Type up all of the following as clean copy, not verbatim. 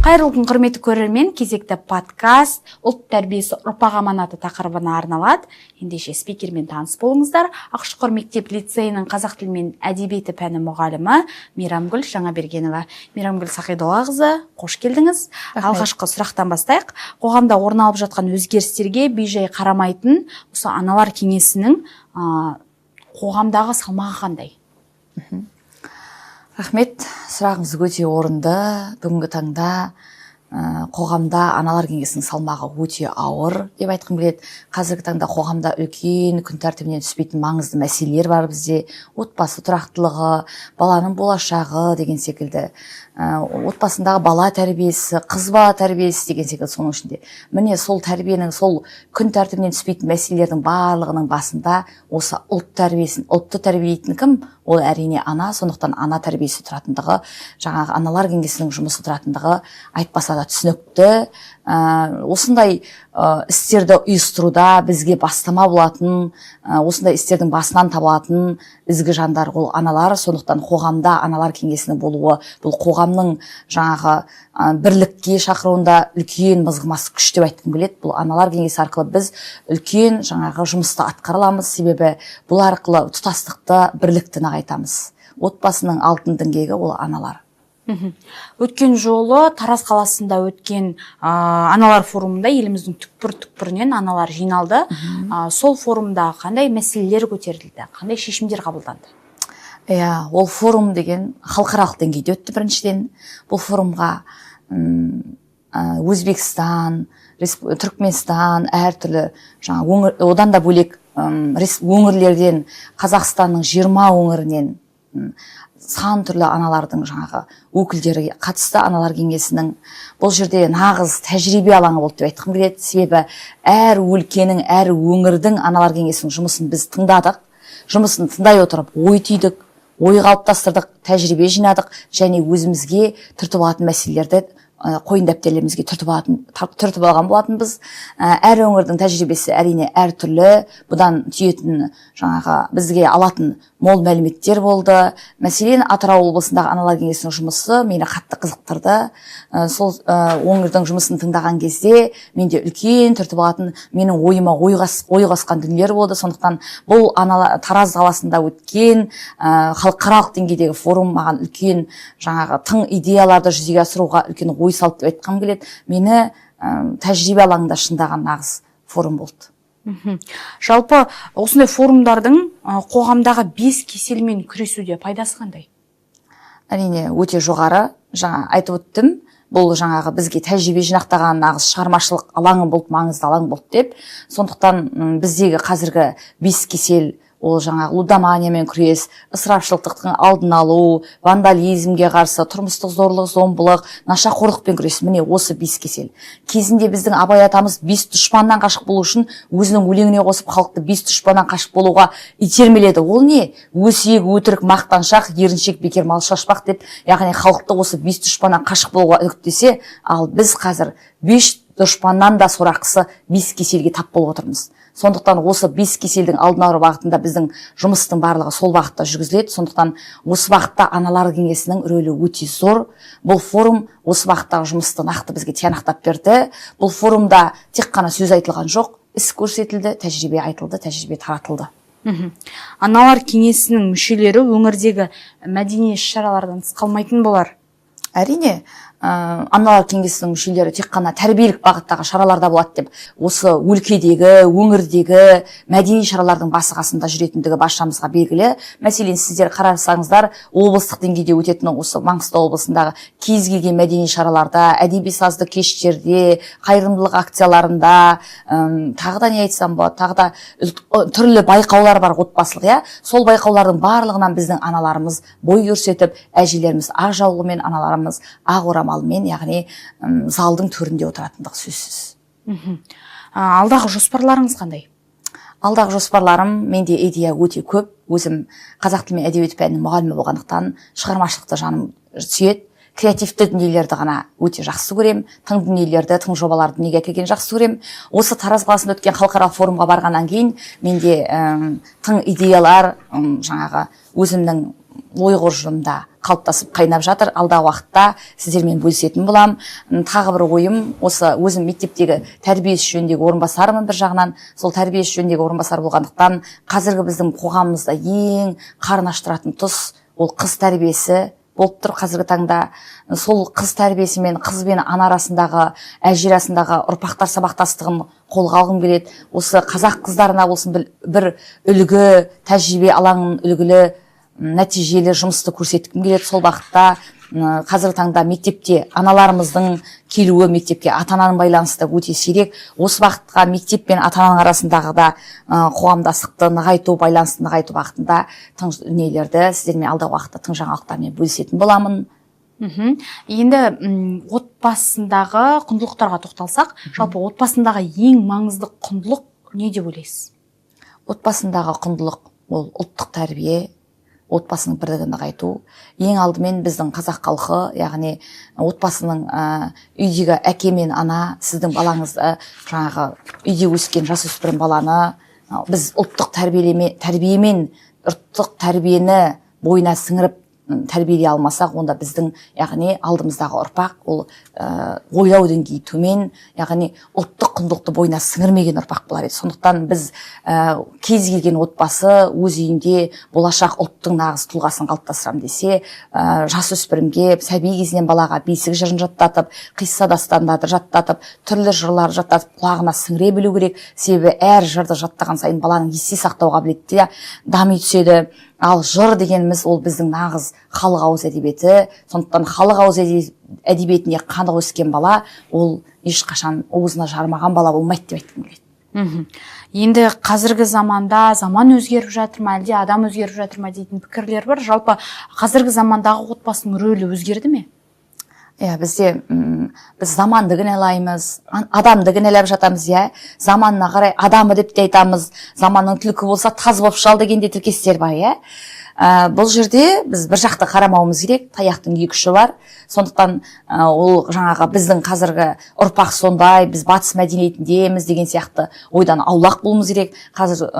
Қайырлы күн, құрметті көрермен! Кезекті подкаст «Ұлт тәрбиесі – ұрпақ аманаты» тақырыбына арналады. Ендеше, спикермен таныс болыңыздар: Ақшұқыр мектеп лицейінің қазақ тілі мен әдебиеті пәні мұғалімі Мейрамгүл Жаңабергенова. Мейрамгүл Сақидоллақызы, қош келдіңіз! Алғашқы сұрақтан бастайық. Қоғамда орын алып жатқан өзгерістерге бейжай қарамайтын осы аналар кеңесінің қоғамдағы салмағы қандай? Рахмет, сұрағыңыз өте орынды. Бүгінгі таңда қоғамда аналар кеңесінің салмағы өте ауыр деп айтқым келеді. Қазіргі таңда қоғамда үлкен, күн тәртібінен түспейтін маңызды мәселелер бар бізде: отбасы тұрақтылығы, баланың болашағы деген секілді, отбасындағы бала тәрбиесі, қыз бала тәрбиесі деген секілді. Соның ішінде, міне, сол тәрбиенің, сол күн тәртібінен түспейтін мәселелердің барлығының басында осы ұлт тәрбиесін, ұлтты тәрбиелейтін кім? Ол, әрине, ана. Сондықтан ана тәрбиесі тұратындығы, жаңағы аналар кеңесінің жұмысы тұратындығы айтпаса да түсінікті. Осындай істерді ұйыстыруда бізге бастама болатын, осындай істердің басынан табылатын ізгі жандар ол аналар. Сондықтан қоғамда аналар кеңесінің болуы – бұл қоғамның жаңағы бірлікке шақыруында үлкен мызғымас күш деп айтқым келеді. Бұл аналар кеңесі арқылы біз үлкен жаңағы жұмысты атқара аламыз, себебі бұл арқылы тұтастықты, бірлікті нығайтамыз. Отбасының алтын діңгегі ол аналар. Өткен жолы Тараз қаласында өткен аналар форумында еліміздің түкпір түкпірінен аналар жиналды. Сол форумда қандай мәселелер көтерілді, қандай шешімдер қабылданды? Иә, ол форум деген халықаралық деңгейде өтті. Біріншіден, бұл форумға Өзбекстан, Түркменстан, әртүрлі жаңа өңір, одан да бөлек өңірлерден, Қазақстанның 20 өңірінен сан түрлі аналардың жаңағы өкілдері қатысты. Аналар кеңесінің бұл жерде нағыз тәжірибе алаңы болды деп айтқым келеді, себебі әр өлкенің, әр өңірдің аналар кеңесінің жұмысын біз тыңдадық. Жұмысын тыңдай отырып, ой түйдік, ой қалыптастырдық, тәжірибе жинадық және өзімізге түртіп алатын мәселелерді қойын дәптерлерімізге түртіп алған болатынбыз. Әр өңірдің тәжірибесі, әрине, әртүрлі. Бұдан түйетін, жаңағы бізге алатын мол мәліметтер болды. Мәселен, Атырау облысындағы аналар кеңесінің жұмысы мені қатты қызықтырды. Сол өңірдің жұмысын тыңдаған кезде менде үлкен түртіп алатын, менің ойыма ой қосқан дүниелер болды. Сондықтан бұл аналар, Тараз қаласында өткен халықаралық деңгейдегі форум маған үлкен жаңағы тың идеяларды жүзеге асыруға үлкен ой салды деп айтқым келеді. Мені тәжірибе алаңында шыңдаған нағыз форум болды. Жалпы, осындай форумдардың қоғамдағы бес кеселмен күресуде пайдасы қандай? Әрине, өте жоғары. Жаңа айтып өттім, бұл жаңағы бізге тәжірибе жинақтаған нағыз шығармашылық алаңы болды, маңызды алаң болды деп. Сондықтан біздегі қазіргі бес кесел – ол жаңағы лудоманиямен күрес, ысырапшылдықтың алдын алу, вандализмге қарсы, тұрмыстық зорлық зомбылық, нашақорлықпен күрес. Міне, осы бес кесел. Кезінде біздің Абай атамыз бес дұшпаннан қашық болу үшін өзінің өлеңіне қосып, халықты бес дұшпаннан қашық болуға итермеледі. Ол не? Өсек, өтірік, мақтаншақ, еріншек, бекер мал шашпақ деп, яғни халықты осы бес дұшпаннан қашық болуға үгіттесе, ал біз қазір бес дұшпаннан да сорақысы бес кеселге тап болып отырмыз. Сондықтан осы бес кеселдің алдын алу бағытында біздің жұмыстың барлығы сол бағытта жүргізіледі. Сондықтан осы бағытта аналар кеңесінің рөлі өте зор. Бұл форум осы бағыттағы жұмысты нақты бізге тиянақтап берді. Бұл форумда тек қана сөз айтылған жоқ, іс көрсетілді, тәжірибе айтылды, тәжірибе таратылды. Аналар кеңесінің мүшелері өңірдегі мәдени іс шаралардан тыс қалмайтын болар? Әрине, аналар кеңесінің мүшелері тек қана тәрбиелік бағыттағы шараларда болады деп, осы өлкедегі, өңірдегі мәдени шаралардың басы қасында жүретіндігі баршамызға белгілі. Мәселен, сіздер қарасаңыздар, облыстық деңгейде өтетін, осы Маңғыстау облысындағы кез келген мәдени шараларда, әдеби сазды кештерде, қайырымдылық акцияларында, тағы да не айтсам болады, тағы да түрлі байқаулар бар отбасылық, иә, сол байқаулардың барлығынан біздің аналарымыз бой көрсетіп, әжелеріміз ақ жаулығымен, аналарымыз ақ орамалмен, яғни залдың төрінде отыратындығы сөзсіз. Алдағы жоспарларыңыз қандай? Алдағы жоспарларым, менде идея өте көп. Өзім қазақ тілі мен әдебиет пәнінің мұғалімі болғандықтан, шығармашылықты жаным сүйеді, креативті дүниелерді ғана өте жақсы көремін, тың дүниелерді, тың жобаларды дүниеге әкелгенді жақсы көремін. Осы Тараз қаласында өткен халықаралық форумға барғаннан кейін менде тың идеялар жаңағы өзімнің ой қоржынымда қалыптасты. қалыптасып қайнап жатыр. Алдағы уақытта сіздермен бөлісетін боламын. Тағы бір ойым, осы өзім мектептегі тәрбиеші жөніндегі орынбасарымын бір жағынан. Сол тәрбиеші жөніндегі орынбасар болғандықтан, қазіргі біздің қоғамымызда ең қарын аштыратын тұс ол қыз тәрбиесі болып тұр қазіргі таңда. Сол қыз тәрбиесі мен қыз бен ана арасындағы, әже арасындағы ұрпақтар сабақтастығын қолға алғым келеді. Осы қазақ қыздарына болсын бір үлгі, тәжірибе алаңын, үлгілі, нәтижелі жұмысты көрсеткім келеді. Сол бағытта қазіргі таңда мектепте аналарымыздың келуі, мектепке ата ананың байланысы да өте сирек. Осы бағытқа мектеп пен ата ананың арасындағы да қоғамдастықты нығайту, байланысты нығайту бағытында тың дүниелерді сіздермен алдағы уақытта тың жаңалықтармен бөлісетін боламын. Енді отбасындағы құндылықтарға тоқталсақ, жалпы отбасындағы ең маңызды құндылық не деп ойлайсыз? Отбасындағы құндылық ол ұлттық тәрбие, отбасының бірлігін нығайту. Ең алдымен біздің қазақ халқы, яғни отбасының, үйдегі әке мен ана, сіздің балаңызды, жаңағы үйде өскен жасөспірім баланы біз ұлттық тәрбиемен, ұлттық тәрбиені бойына сіңіріп тәрбиелей алмасақ, онда біздің, яғни алдымыздағы ұрпақ ол ойлау деңгейі төмен, яғни ұлттық құндылықты бойына сіңірмеген ұрпақ болар еді. Сондықтан біз, кез келген отбасы өз үйінде болашақ ұлттың нағыз тұлғасын қалыптастырамын десе, жасөспірімге сәби кезінен балаға бесік жырын жаттатып, қисса дастандарды жаттатып, түрлі жырларды жаттатып, құлағына сіңіре білу керек. Себебі әр жырды жаттаған сайын баланың есте сақтау қабілеті де дами түседі. Ал жыр дегеніміз ол біздің нағыз халық ауыз әдебиеті. Сондықтан халық ауыз әдебиетіне қанық өскен бала ол ешқашан уызына жарымаған бала болмайды деп айтқым келеді. Енді қазіргі заманда заман өзгеріп жатыр ма, әлде адам өзгеріп жатыр ма дейтін пікірлер бар. Жалпы қазіргі замандағы отбасының рөлі өзгерді ме? Иә, бізде біз заманды кінәлаймыз, адамды кінәлап жатамыз, иә. Заманына қарай адамы деп те айтамыз. Заманның түлкі болса, таз болып шал деген де тіркестер бар, иә. Бұл жерде біз бір жақты қарамауымыз керек, таяқтың екі ұшы бар. Сондықтан ол жаңағы біздің қазіргі ұрпақ сондай, біз батыс мәдениетіндеміз деген сияқты ойдан аулақ болуымыз керек. Қазір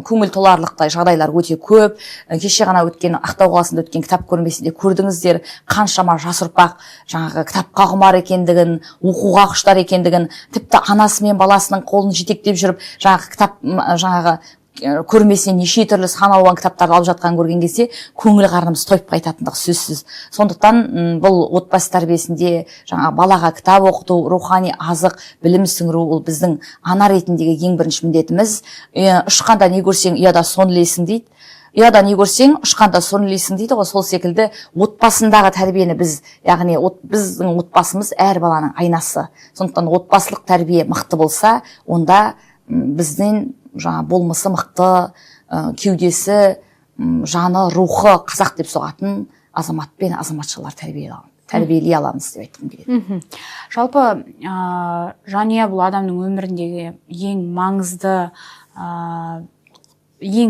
көңіл толарлықтай жағдайлар өте көп. Кеше ғана өткен Ақтау қаласында өткен кітап көрмесінде көрдіңіздер, қаншама жас ұрпақ жаңағы кітапқа құмар екендігін, оқуға құштар екендігін, тіпті анасы мен баласының қолын жетектеп жүріп, жаңағы кітап жаңағы көрмесінен неше түрлі сан алуан кітаптарды алып жатқанын көрген кезде көңіл қарнымыз тойып қайтатындығы сөзсіз. Сондықтан бұл отбасы тәрбиесінде жаңа балаға кітап оқыту, рухани азық, білім сіңіру ол біздің ана ретіндегі ең бірінші міндетіміз. Ұшқанда не көрсең, ұяда соны ілесің дейді. Ұяда не көрсең, ұшқанда соны ілесің дейді ғой. Сол секілді отбасындағы тәрбиені біз, яғни біздің отбасымыз әр баланың айнасы. Сондықтан отбасылық тәрбие мықты болса, онда біздің жаңа болмысы мықты, кеудесі, жаны, рухы қазақ деп соғатын азамат пен азаматшалар тәрбиелей аламыз деп айтқым келеді. Жалпы жанұя бұл адамның өміріндегі ең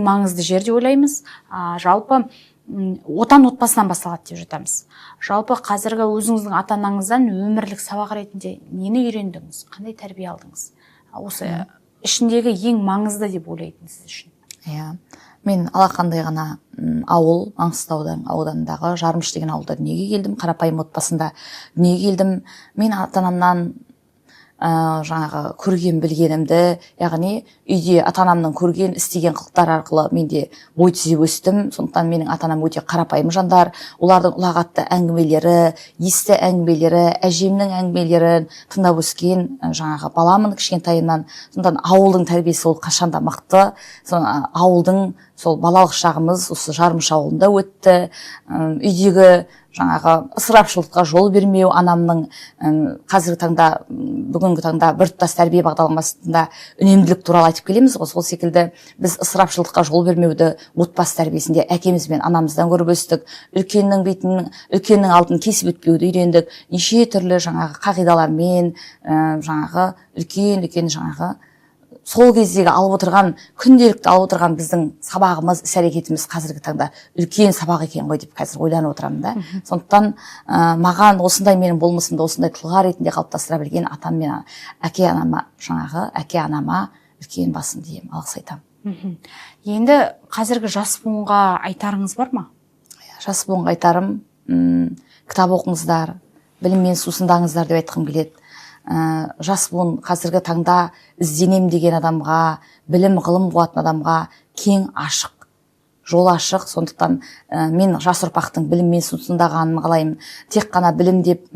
маңызды жер деп ойлаймыз. Жалпы отан отбасынан басталады деп жатамыз. Жалпы қазіргі өзіңіздің ата анаңыздан өмірлік сабақ ретінде нені үйрендіңіз, қандай тәрбие алдыңыз? Осы ішіндегі ең маңызды деп ойлайтын сіз үшін? Иә, мен алақандай ғана ауыл, Маңғыстау ауданындағы Жармыш деген ауылда дүниеге келдім. Қарапайым отбасында дүниеге келдім. Мен ата анамнан жаңағы көрген білгенімді, яғни үйде ата анамның көрген, істеген қылықтары арқылы мен де бой түзеп өстім. Сондықтан менің ата анам өте қарапайым жандар. Олардың ұлағатты әңгімелері, есті әңгімелері, әжемнің әңгімелерін тыңдап өскен жаңағы баламын кішкентайымнан. Сондықтан ауылдың тәрбиесі ол қашанда мықты. Сол ауылдың, сол балалық шағымыз осы Жармыш ауылында өтті. Үйдегі жаңағы ысырапшылдыққа жол бермеу анамның, қазіргі таңда, бүгінгі таңда біртұтас тәрбие бағдарламасында үнемділік туралы айтып келеміз ғой. Сол секілді біз ысырапшылдыққа жол бермеуді отбасы тәрбиесінде әкеміз бен анамыздан көріп өстік. Үлкеннің бетін, үлкеннің алдын кесіп өтпеуді үйрендік. Неше түрлі жаңағы қағидалармен, жаңағы үлкен үлкен жаңағы сол кездегі алып отырған, күнделікті алып отырған біздің сабағымыз, іс әрекетіміз қазіргі таңда үлкен сабақ екен ғой деп қазір ойланып отырамын да. Сондықтан маған осындай, менің болмысымды осындай тұлға ретінде қалыптастыра білген атам мен әке анама, жаңағы әке анама үлкен басымды иемін, алғыс айтамын. Енді қазіргі жас буынға айтарыңыз бар ма? Жас буынға айтарым, кітап оқыңыздар, біліммен сусындаңыздар деп айтқым келеді. Жас буын қазіргі таңда ізденем деген адамға, білім ғылым қуатын адамға кең ашық, жол ашық. Сондықтан мен жас ұрпақтың біліммен сусындағанын қалаймын. Тек қана білім деп,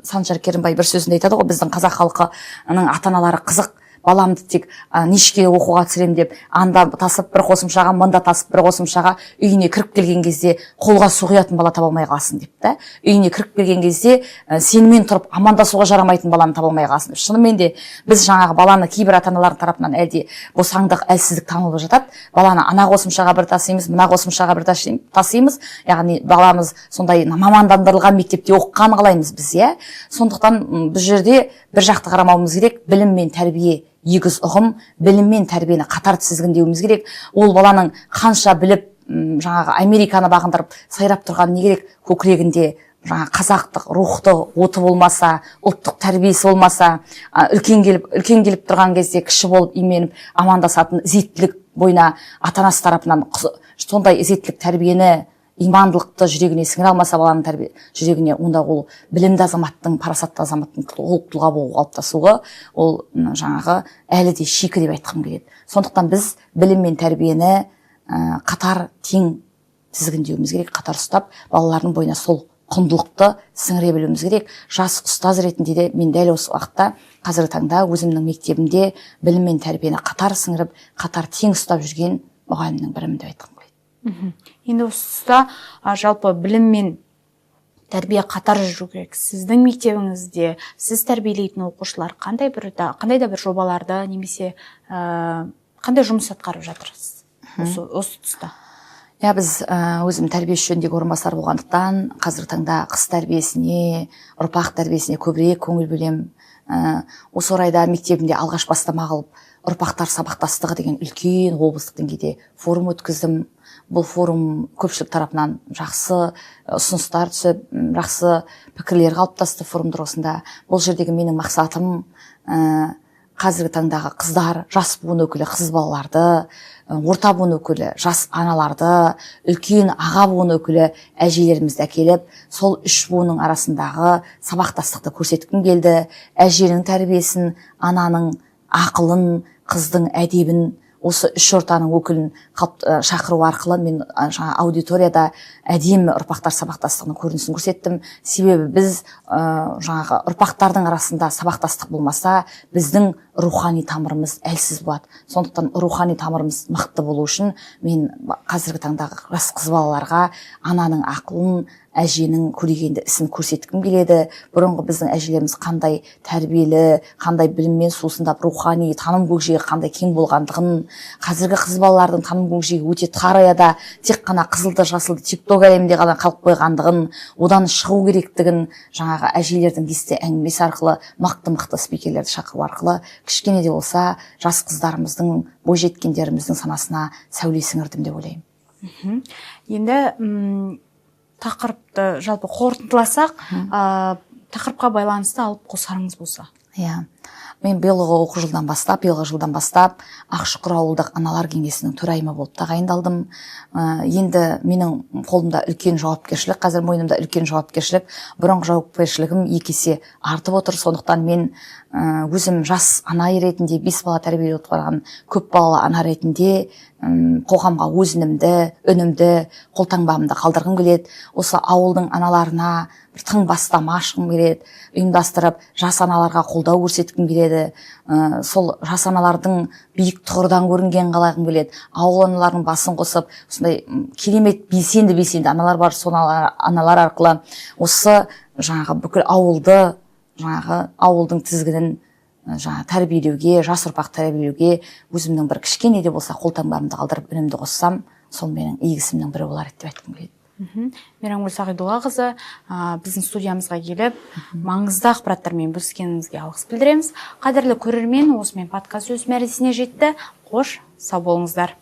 Санжар Керімбай бір сөзінде айтады ғой, біздің қазақ халқының ата аналары қызық, баламды тек нешке оқуға түсіремін деп, анда тасып бір қосымшаға, мында тасып бір қосымшаға, үйіне кіріп келген кезде қолға су құятын бала таба алмай қаласың деп та. Үйіне кіріп келген кезде сенімен тұрып амандасуға жарамайтын баланы таба алмай қаласың деп. Шынымен де біз жаңағы баланы кейбір ата аналардың тарапынан әлде босаңдық, әлсіздік танылып жатады. Баланы ана қосымшаға бір тасимыз, мына қосымшаға бір тасимыз, яғни баламыз сондай мамандандырылған мектепте оқығанын қалаймыз біз, иә. Сондықтан бұл жерде бір жақты қарамауымыз керек. Білім мен тәрбие егіз ұғым, білім мен тәрбиені қатар тізгіндеуіміз керек. Ол баланың қанша біліп, жаңағы Американы бағындырып сайрап тұрған не керек, көкірегінде жаңа қазақтық рухты оты болмаса, ұлттық тәрбиесі болмаса, үлкен келіп тұрған кезде кіші болып именіп амандасатын ізеттілік бойына ата анасы тарапынан сондай ізеттілік тәрбиені, имандылықты жүрегіне сіңіре алмаса баланың тәрбие жүрегіне, онда ол білімді азаматтың, парасатты азаматтың толық тұлға болу қалыптасуы ол жаңағы әлі де шикі деп айтқым келеді. Сондықтан біз білім мен тәрбиені қатар тең тізгіндеуіміз керек, қатар ұстап, балалардың бойына сол құндылықты сіңіре білуіміз керек. Жас ұстаз ретінде де мен дәл осы уақытта, қазіргі таңда өзімнің мектебімде білім мен тәрбиені қатар сіңіріп, қатар тең ұстап жүрген мұғалімнің бірімін деп айтқым келеді. Енді осы тұста жалпы білім мен тәрбие қатар жүру керек. Сіздің мектебіңізде сіз тәрбиелейтін оқушылар қандай да бір жобаларды немесе қандай жұмыс атқарып жатырсыз осы тұста? Иә, біз өзім тәрбиеші жөніндегі орынбасар болғандықтан, қазіргі таңда қыз тәрбиесіне, ұрпақ тәрбиесіне көбірек көңіл бөлемін. Осы орайда мектебімде алғаш бастама қылып, ұрпақтар сабақтастығы деген үлкен облыстық деңгейде форум өткіздім. Бұл форум көпшілік тарапынан жақсы ұсыныстар түсіп, жақсы пікірлер қалыптасты форум тұрғысында. Бұл жердегі менің мақсатым қазіргі таңдағы қыздар, жас буын өкілі қыз балаларды, орта буын өкілі жас аналарды, үлкен аға буын өкілі әжелерімізді әкеліп, сол үш буынның арасындағы сабақтастықты көрсеткім келді. Әженің тәрбиесін, ананың ақылын, қыздың әдебін, осы үш ортаның өкілін шақыру арқылы мен жаңа аудиторияда әдемі ұрпақтар сабақтастығының көрінісін көрсеттім. Себебі біз жаңағы ұрпақтардың арасында сабақтастық болмаса, біздің рухани тамырымыз әлсіз болады. Сондықтан рухани тамырымыз мықты болу үшін мен қазіргі таңдағы жас қыз балаларға ананың ақылын, әженің көрегенді ісін көрсеткім келеді. Бұрынғы біздің әжелеріміз қандай тәрбиелі, қандай біліммен сусындап, рухани таным көкжиегі қандай кең болғандығын, қазіргі қыз балалардың таным көкжиегі өте тар аяда, тек қана қызылды жасылды тик ток әлемінде ғана қалып қойғандығын, одан шығу керектігін жаңағы әжелердің есте әңгімесі арқылы, мықты мықты спикерлерді шақыру арқылы кішкене де болса жас қыздарымыздың, бойжеткендеріміздің санасына сәуле сіңірдім деп ойлаймын. Енді тақырыпты жалпы қорытындыласақ, тақырыпқа байланысты алып қосарыңыз болса. Иә, мен биылғы оқу жылдан бастап, биылғы жылдан бастап Ақшұқыр ауылдық аналар кеңесінің төрайымы болып тағайындалдым. Енді менің қолымда үлкен жауапкершілік, қазір мойнымда үлкен жауапкершілік, бұрынғы жауапкершілігім екі есе артып отыр. Сондықтан мен өзім жас ана ретінде, бес бала тәрбиелеп отырған көп балалы ана ретінде қоғамға өз үнімді, қолтаңбамды қалдырғым келеді. Осы ауылдың аналарына бір тың бастама ашқым келеді, ұйымдастырып, жас аналарға қолдау көрсеткім келеді. Сол жас аналардың биік тұғырдан көрінгенін қалағым келеді. Ауыл аналарының басын қосып, осындай керемет белсенді белсенді аналар бар, сол аналар арқылы осы жаңағы бүкіл ауылды, жаңағы ауылдың тізгінін жаңағы тәрбиелеуге, жас ұрпақ тәрбиелеуге өзімнің бір кішкене де болса қолтаңбамды қалдырып, үнімді қоссам, сол менің игі ісімнің бірі болар еді деп айтқым келеді. Мейрамгүл Сағидоллақызы, біздің студиямызға келіп, маңызды ақпараттармен бөліскеніңізге алғыс білдіреміз. Қадірлі көрермен, осымен подкаст өз мәресіне жетті. Қош, сау болыңыздар.